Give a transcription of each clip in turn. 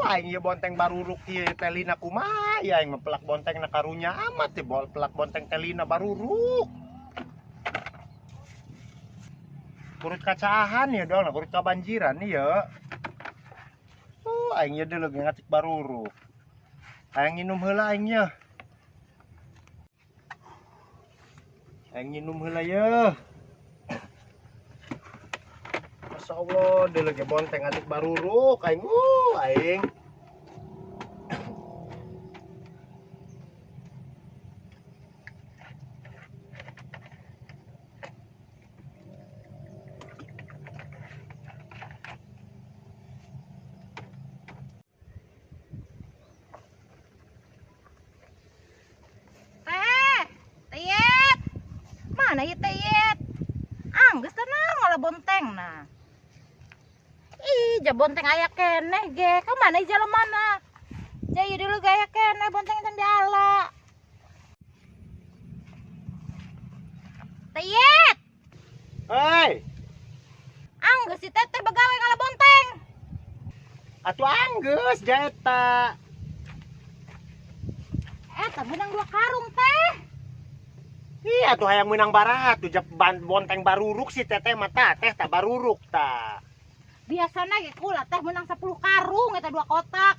Aing ieu bonteng baruruk ieu telina kumaha ya aing mah pelak bonteng na karunya amat teh bol pelak bonteng telina baruruk. Kurut kacaahan ya dong, kurut kabanjiran ya. Aing ieu deuleu ngatik baruruk. Aing nginum heula aing nya. Aing nginum heula ye. Masya Allah, deuleu ge bonteng ngatik baruruk aing aing. Mana ieu teh yet? Anggeus tenang ngolah bonteng nah. Ih, ja bonteng aya keneh ge. Ka mana jalan mana? Ja ieu dulu gaya keneh bonteng teh diala. Teh yet. Hei. Anggeus si teteh begawe ngalah bonteng. Atuh anggeus ja eta. Eta meunang 2 karung teh. Iya tuh hayang meunang baraha tuh bonteng baruruk si teteh mah tah teh tah baruruk tah. Biasana ge kula teh meunang 10 karung eta 2 kotak.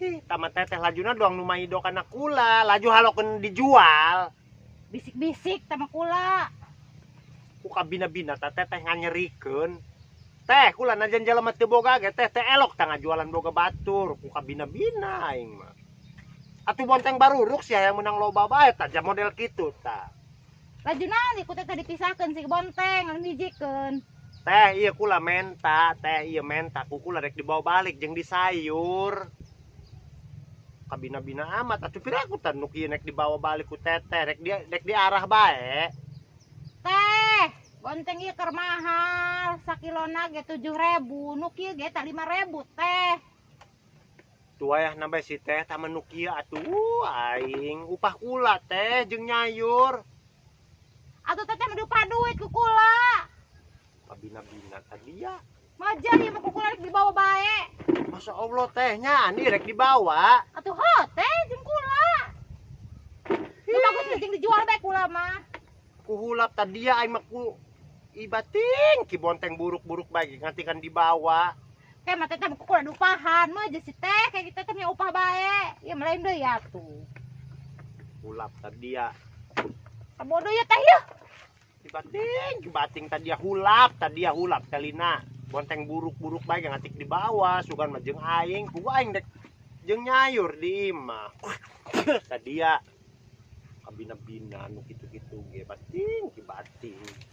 Ih, tah mah teteh lajuna doang nu maido kana kula, laju halokeun dijual. Bisik-bisik tah mah kula. Ku kabina-bina tah teteh nganyerikeun. Teh kula najan jelema teu boga ge teh teh elok tah ngajualan boga batur, ku kabina-bina aing mah. Atuh bonteng baruruk sih hayang menang loba bae tah jam model kitu tah. Laju naon ieu ku teteh dipisahkeun si bonteng lamun dijikeun. Teh ieu kula menta, teh ieu menta ku kula rek dibawa balik jeung disayur. Kabina-bina amat atuh piraku tah nu kieu nek dibawa balik ku teteh rek dia rek diarah bae. Teh, bonteng ieu keur mahal, sakilona ge 7.000, nu kieu ge tah 5.000 teh. Tuayah nambah si teh tah nu kieu atuh aing upah kula teh jeung nyayur. Atuh teteh mah diupah duit ku kula. Kabina-bina tadi ya. Majar ieu mah ku kula rek dibawa bae. Masya Allah teh nya andi rek dibawa. Atuh heuh teh jeung kula. Nu bagus mah jeung dijual bae kula mah. Ku hulap tadi ya aing mah ku ibating ki bonteng buruk-buruk bae ngantikan dibawa. Kayak mah teteh mah kula diupahan mah jeung si teh kayak kita teh nya upah bae. Ieu mah lain deui atuh. Hulap tadi ya. Sabodo ieu teh ieu. Dibating, dibating tadi ya hulap, tadi ya hulap telina. Bonteng buruk-buruk bae ngatik dibawa, sugan mah jeung aing, ku aing dek jeung nyayur di imah. Tadi ya kabina-bina nu kitu-kitu ge bating, ki bating.